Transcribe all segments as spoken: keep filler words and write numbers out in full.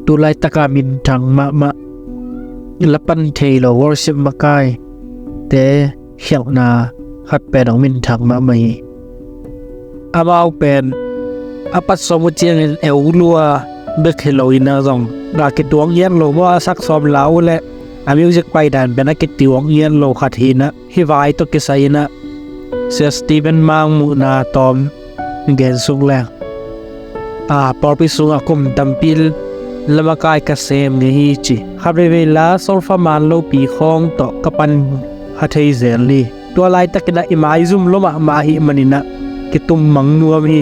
Tu laitaka minthang mahmah, la pan thei lo worship makai te khialhna khat pen hong minthang mahmah hi. Amau pen a pat sawm uh ciangin eu lua bek hi lo in a zong a kituang iat lo maw, a sak sawm la uh leh a music paidan pen a kituang iat lo khat hi in a, hih vai tawh kisai in a Sia Stephen Mang muhna tawm gen suk leng, a pawlpi sungah kum tampi la makai ka sem ngei hi ci. Khat veivei la solfa man lopi khawng tawh ka pan kha thei zel hi. Tua laitakin a i maizum lua mahmah ahih manin a kitum mang nuam hi.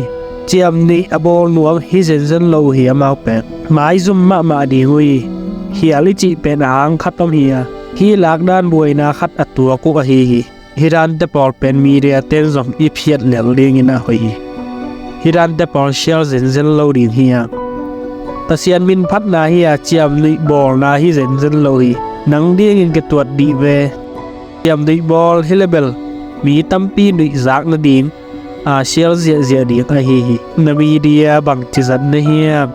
Ciamnuih a bawl nuam hi zenzen lo uh hi amau pen. Maizum mahmah ding uh hi. Khial i cih pen a ang khat om hi a, hih lakdan buaina khat a tuak uh ahi hi. Hih dante pawl pen media ten zong i phiat lel dingin a hoih hi. Hih dante pawl sial zenzen lo ding hi a, Pasian min phatna hi a, ciamnuih bawlna hi zenzen lo hi. Nang dingin ka tuat dih ve. Ciamnuih bawl hi le bel mi tampi nuihzak nading a sial ziahziah ding ahi hi. Na media bangci zat na hiam?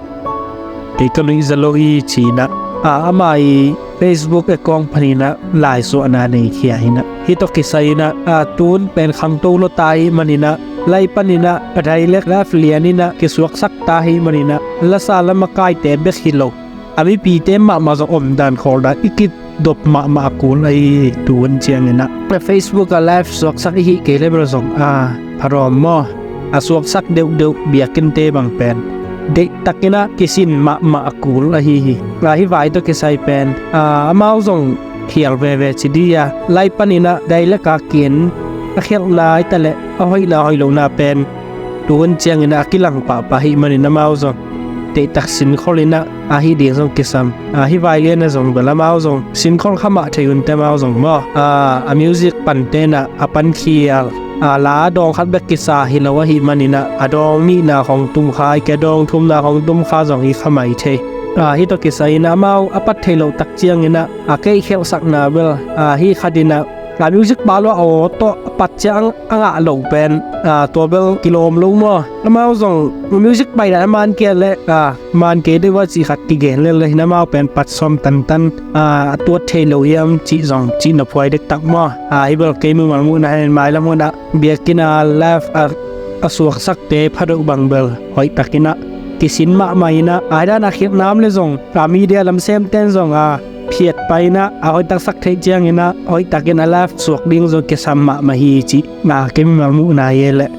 Kei ka nuihza lo hi ci in a, a ama i Facebook account panin a laisuahna nei khia hi in a, hih tawh kisai in a, a tun pen khangto lua ta ahih manin a, lai panin a, a direct live lian in a kisuaksak ta ahih manin a, lasa la makaite bek hi lo, a mipite mahmah zong omdan khawldan i kidop mahmah a kul ahi hi. Tu hun ciangin a Facebook ah live suaksak i hih kei le bel zong a pharawm maw, a suaksak deuhdeuh biakinnte bang pen deihtakin a kisin mahmah a kul ahi hi. A hih vai tawh kisai pen a amau zong khial veve ci dih a, lai panin a direct a kin a khialhna hi ta leh a hoihna hoih lohna pen tu hun ciangin a kilang pahpah ahih manin amau zong deihtak sinkhol in a, a hih ding zong kisam. A hih vai lian a zong bel amau zong sinkhol kha mah thei un teh amau zong maw, a music pante in a a pan khial, a la dawng khat bek kisa hi lo ahih manin a, a dawng nihna khong tum kha, i ke dawng thumna khong tum kha zong hi kha mai thei. A hih tawh kisai in a amau a pat thei loh tak ciangin a a keih khialhsakna bel a hih khat in a, a music pa lua aw tawh a pat ciang a ngah lo pen a tua bel kilawm lo maw. Amau zong music paidan a man kei leh a man kei deuh a cih khat kigen lel le hi in amau pen pat sawm tantan a tuat thei lo hiam cih zong cihna phuai dektak maw. A hih bel kei mimal muhna hen mailam hun a biakinn a live a suaksakte phadeuh bang bel hoihtakin a kisin mahmah in a, a hih dan a khialhna om le zong a media lam semten zong a phiat pah in a, a hoihtaksak theih ciangin a hoihtakin a live suak ding zong kisam mahmah hi cih a kei mimal muhna hi leh.